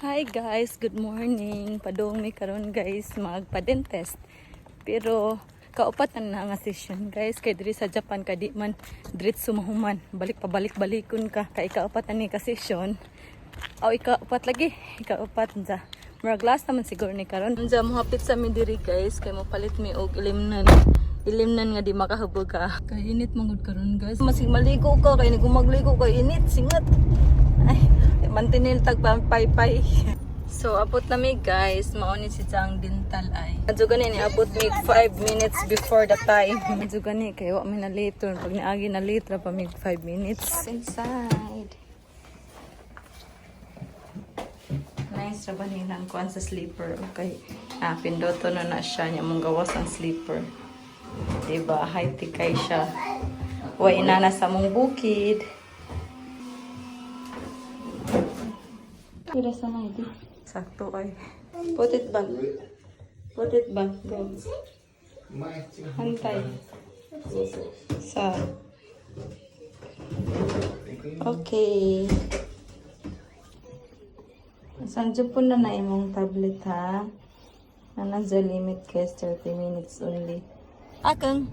Hi guys, good morning. Padung mi karon, guys, magpa-dentist. Pero kaupat na na nga session, guys, kay diri sa Japan ka di man diretso mahuman. Balik pa balik balikon ka kay ikaupat na ni ka session. Aw, ikaupat lagi, ikaupat unsa. Murag last naman siguro ni karon. Unsa mohapit sa mi diri, guys, kay mopalit mi og ilimnan. Ilimnan nga di makahubog ka. Kay init man gud karon, guys. Masig maligo ka kay ni magligo kay init singat. Ay, mantinil tag paypay. So, abot na mi, guys. Mao ni si Chang Dental ay. Adyo gani ni abot mi 5 minutes before the time. Adyo gani kay wa mi na late. Pag niagi na late ra pa mi 5 minutes. Inside. Nice ra ba nilang kuan sa sleeper? Okay. Ah, pindoto na na siya niya mong gawas ang sleeper. Diba? High tech kay siya. Wa inana sa mong bukid. Pira sa na ito. Sakto ay. Put it back. Put it back. Go. Hantay. Sa. Okay. Sanjo po na na imong tablet ha. Na nasa limit guys, 30 minutes only. Akang,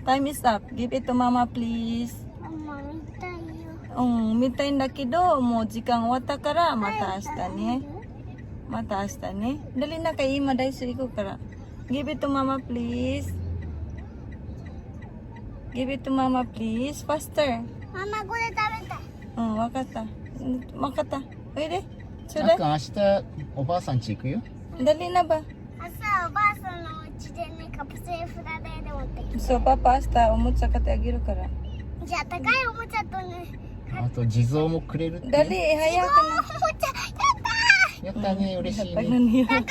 time is up. Give it to Mama, please. ママ見たいよ。うん、見たいんだけど、もう時間終わったから、また明日ね。また明日ね。Dali na kay Ima, dahil ko kara. Give it to Mama, please. Give it to Mama, please. Faster. ママこれ食べたい。うん、わかった。わかった。おいで。ちょうあだい。っくん、明日おばあさん家行くよ。 Dali na ba? 明日おばあさんのお家でね、カプセルフラで持ってきて。 So, Papa, 明日おもちゃ買ってあげるから。じゃあ高いおもちゃとね、あと地蔵もくれるって。 Dali, 早くおもちゃやったやったね、嬉しい na. ね。 Niya.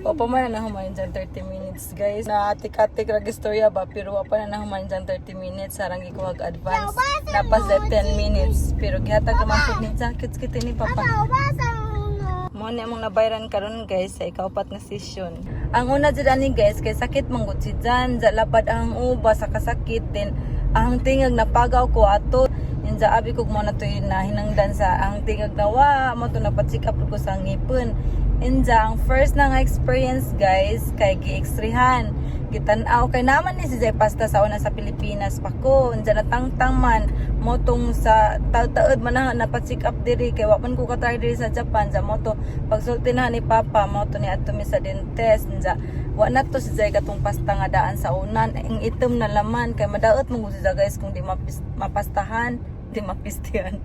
Opo man na nahuman dyan 30 minutes, guys. Na atik-atik ra istorya ba, pero wa pa na nahuman dyan 30 minutes, sarang gikuhag advance. Napas sa 10 minutes pero gihatag naman pud ni jackets kita ni ー Papa. パおばあさんの Mo ni among nabayran karon, guys, sa ikaupat nga session. Ang una jud ani, guys, kay sakit man gud si Jan, ja lapad ang uba sa kasakit din ang tingag napagaw ko ato. Inja abi ko mo na to na hinangdan sa ang tingag na wa mo to napa-check up ko sa ngipon. Inja ang first na nga experience, guys, kay gi-x-rayhan. Gitan-aw kay naman ni si Zay pasta sa una sa Pilipinas pa ko. Unja natangtang man motong sa taud-taud man na napa-check up diri kay wa man ko katry diri sa Japan sa moto pagsulti na ni Papa mo to ni adto mi sa dentist. Unja wa na to si Zay katong pasta nga daan sa unan, ang itom na laman kay madaot mo si Zay, guys, kung di mapastahan, di mapistihan,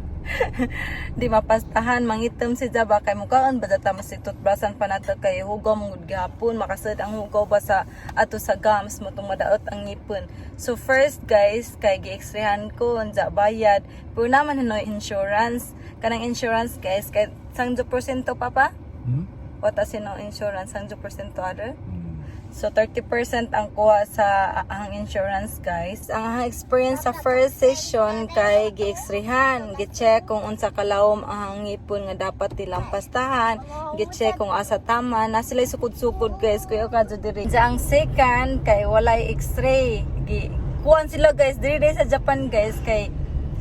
di mapastahan, mangitom si Jaba kay mukaan ba ta mas toothbrushan pa nato kay hugaw mo gud gihapon makasad ang hugaw ba sa ato sa gums mo tong madaot ang ngipon. So first, guys, kay gi-x-rayhan ko, unja bayad pero naman hanoy insurance, kanang insurance, guys, kay 30%, Papa. うん Wata no insurance 30% other. うん So 30% ang kuha sa ang insurance, guys. Ang experience sa first session kay gi-x-rayhan, gi-check kung unsa kalawom ang ngipon nga dapat nilang pastahan, gi-check kung asa tama, na sila sukod-sukod, guys, kuya ka diri. Sa ang second kay walay x-ray. Gi kuan sila, guys, diri diri sa Japan, guys, kay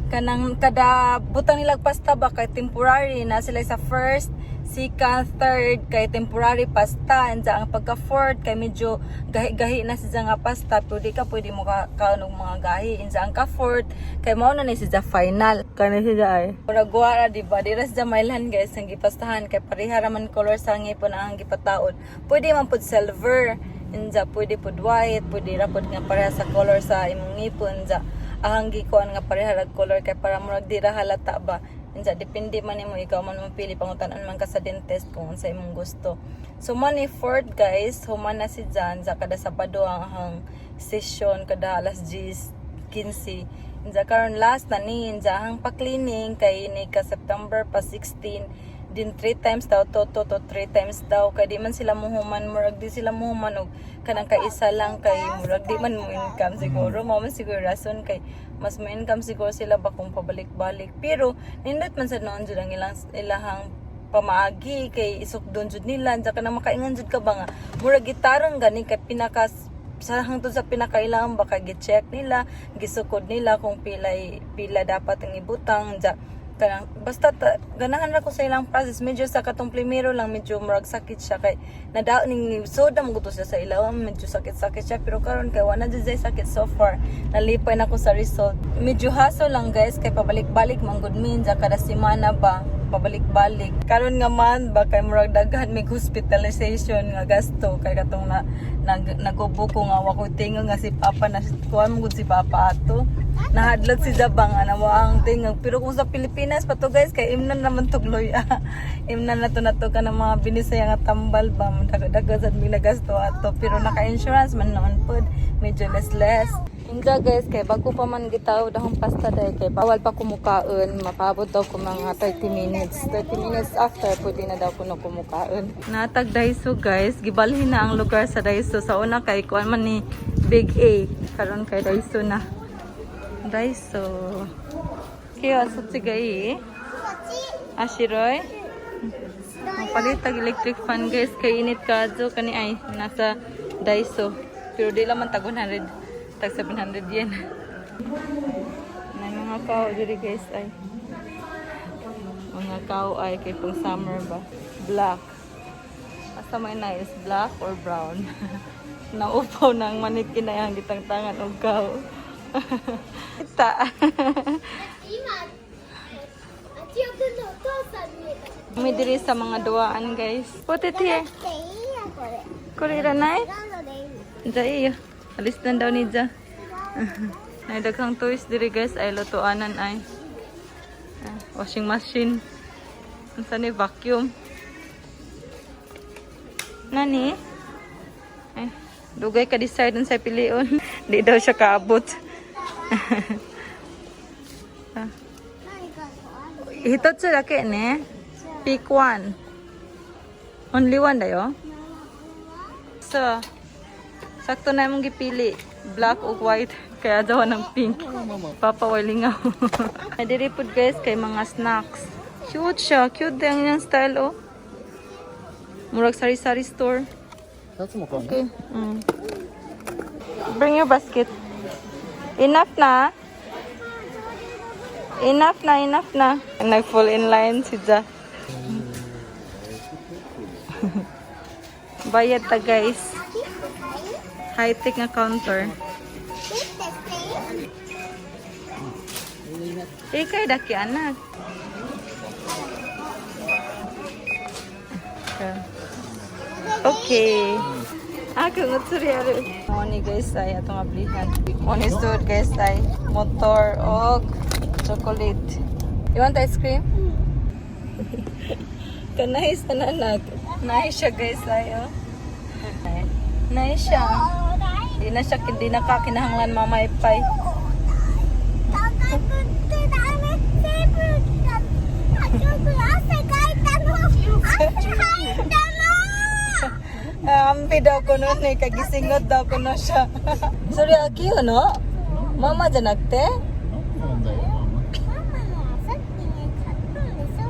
kanang kada butang nilag pasta ba kay temporary na sila sa first, second, third kay temporary pasta, and ang pagka fourth kay medyo gahi-gahi na siya nga pasta, pero di ka pwede mo ka kaon og mga gahi. And ang ka fourth kay mao na ni siya final kani siya ay murag guwara, di ba? Di ra siya mailhan, guys, ang gipastahan kay pareha ra man color sa ngipon ang gipataod. Pwede man pud silver, inja pwede pud white, pwede ra pud nga pareha sa color sa imong ngipon. Inja ahang gikuan nga pareha rag color kay para murag di ra halata ba. Inja depende man nimo, ikaw man mapili, pangutan-on man ka sa dentist kung unsa imong gusto. So mo ni fourth, guys, human na si Jan sa kada Sabado ang ahang session kada alas 10:15. Inja karon last na ni, inja ang pa-cleaning kay ni ka September pa 16 din, 3 times daw to 3 times daw kay di man sila muhuman, murag di sila muhuman og kanang kaisa lang kay murag di man mo income siguro. Mao man siguro rason kay mas mo income siguro sila ba kung pabalik-balik, pero nindot man sa noon jud ang ilang ilahang pamaagi kay isukdon jud nila. Unsa ka na makaingon jud ka ba nga murag gitarong gani kay pinaka sa hangtod sa pinakailangan ba kay gi-check nila, gisukod nila kung pilay pila dapat ang ibutang. Unja Kanang basta ta, ganahan ra ko sa ilang process. Medyo sa katong primero lang medyo murag sakit siya kay nadaot ning soda mo gusto siya sa ilaw, medyo sakit-sakit siya, pero karon kay wala jud siya sakit so far. Nalipay na ko sa result. Medyo hassle lang, guys, kay pabalik-balik man gud min kada semana ba, pabalik-balik. Karon nga man ba kay murag daghan mig hospitalization nga gasto kay katong na nag nagubo ko nga wa ko tingog nga si Papa na kuan mo gud si Papa ato. Nahadlok si Jabang nga nawa ang tingog. Pero kung sa Pilipinas pa to, guys, kay imnan naman tugloy. Imnan na to ka ng mga binisaya nga tambal ba, dagdag sad mi nagasto ato, pero naka-insurance man noon pod, medyo less less. Inja, guys, kay bago pa man gitaw dahong pasta dahil kay bawal pa kumukaon, makaabot daw ko mga 30 minutes. 30 minutes after, pwede na daw kuno kumukaon. Natag Daiso, guys, gibalhin na ang lugar sa Daiso. Sa una kay kuan man ni Big A, karon kay Daiso na. Daiso. Kaya sa tsigay. こっち。 Ah, shiroi? Mapalit tag electric fan, guys, kay init kadto kani ay nasa Daiso. Pero di lang man tag 100, tag 700 yen. Nay mga kao diri, guys, ay. Mga kao ay kay pang summer ba. Black. Asa may nice black or brown. Naupaw na ang manikin na yang gitangtangan og kao. Ta. 今、あちおくんのお父さん見えた。 May diri sa mga duwaan, guys. Put it here. じゃなくていいや、これ。 Kuri ranay. 違うのでいい。 Diya iyo. Alis na daw ni Ja. Nay daghang toys diri, guys, ay lutuanan ay. Ah, washing machine. Unsa ni vacuum? Nani? Ay, dugay ka decide unsay pilion. Di daw siya kaabot. 何かある。 Hitotsu dake ne. Pick one. Only one dayo? So, sakto na imong gipili. Black o white. Kaya daw ng pink. Papa, way lingaw. Ay, diri pud, guys, kay mga snacks. Cute siya. Cute din ang iyang style oh. Murag sari-sari store. 2つも買うの Okay. Bring your basket. Enough na. Enough na, enough na. Nag-full in line si Ja. Bayad ta, guys. High-tech nga counter. Eh, kay daki anak. Okay. Ah, kung utsuri ari. Mo ni, guys, ay atong ablihan. Mo ni sud, guys, ay motor og chocolate. You want ice cream? Kanay sa nanak. Nice siya, guys, ay oh. Nice siya. Di na siya di na ka kinahanglan mamaypay. 高くってダメ。扇風機が、あちょっと汗かいたの。汗かいたの。 Ah, ampi daw ko nun eh. Kagisingot daw ko no siya. Sorry, Aki, no? Mama じゃなくてなんだよ。ママのはさっきね、買ったんでしょ。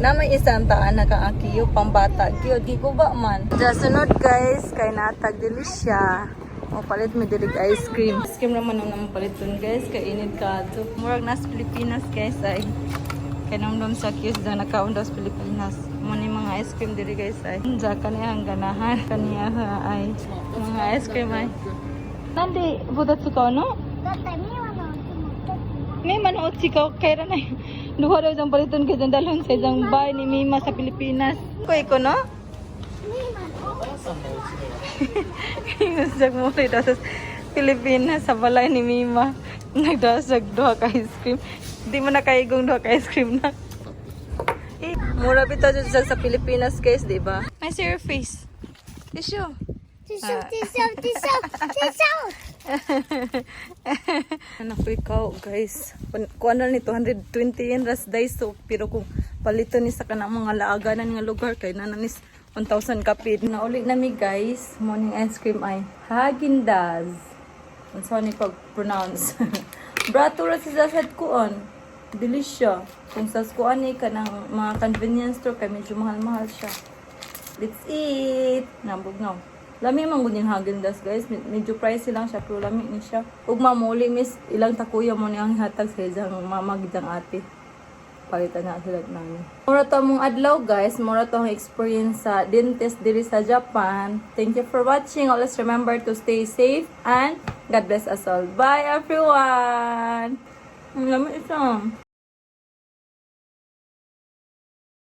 Na may isang taan na kang Akiyo, pambata. Kiyo, di ko ba man? Ja, sunod, guys, kay natag dili siya. O palit mi dili ice cream. Ice cream naman ang naman palit dun, guys, kay init ka to. Murag nas Pilipinas, guys, ay. Kay namdam sa Kiyos da nakaon daw sa Pilipinas. Mo ni mga ice cream diri, guys, ay. Ja kaniya ang ganahan kaniya ay mga ice cream ay. Nandi budatsu ka no? だってミワのうち持ってって。 May manood si Kau kay ranay. Duha daw isang paliton kay dalhon sa isang bahay ni Mima sa Pilipinas. Ko iko no? ミワの。おばあさんのお家では Ingon mo daw sa Pilipinas sa balay ni Mima. Nagdasag duha ka ice cream. Di mo na kaigong duha ka ice cream na. Eh, mura bitaw jud siya sa Pilipinas, guys, di ba? I see your face. Tissue. ティッシュ、ティッシュ、ティッシュ、ティッシュ。 Anak ko ikaw, guys. Kuan na ni 220 yen ras Daiso, pero kung palito ni sa kanang mga laaganan nga lugar kay nananis 1,000 kapit. Nauli na mi, guys. Morning ice cream ay Häagen-Dazs. Unsa ni pag pronounce? Brato ra si sad kuon. Dili siya. Kung sa kuan ni kanang mga convenience store kay medyo mahal-mahal siya. Let's eat! Nabugnaw. Lami man gud yung Häagen-Dazs, guys. Medyo pricey lang siya pero lami ni siya. Ug mamuli miss ilang takuya mo niyang hatag sa isang mama gidang ate. Palitan na sila nami. Mura to among adlaw, guys. Mura to ang experience sa dentist diri sa Japan. Thank you for watching. Always remember to stay safe and God bless us all. Bye, everyone! Ang lami isa.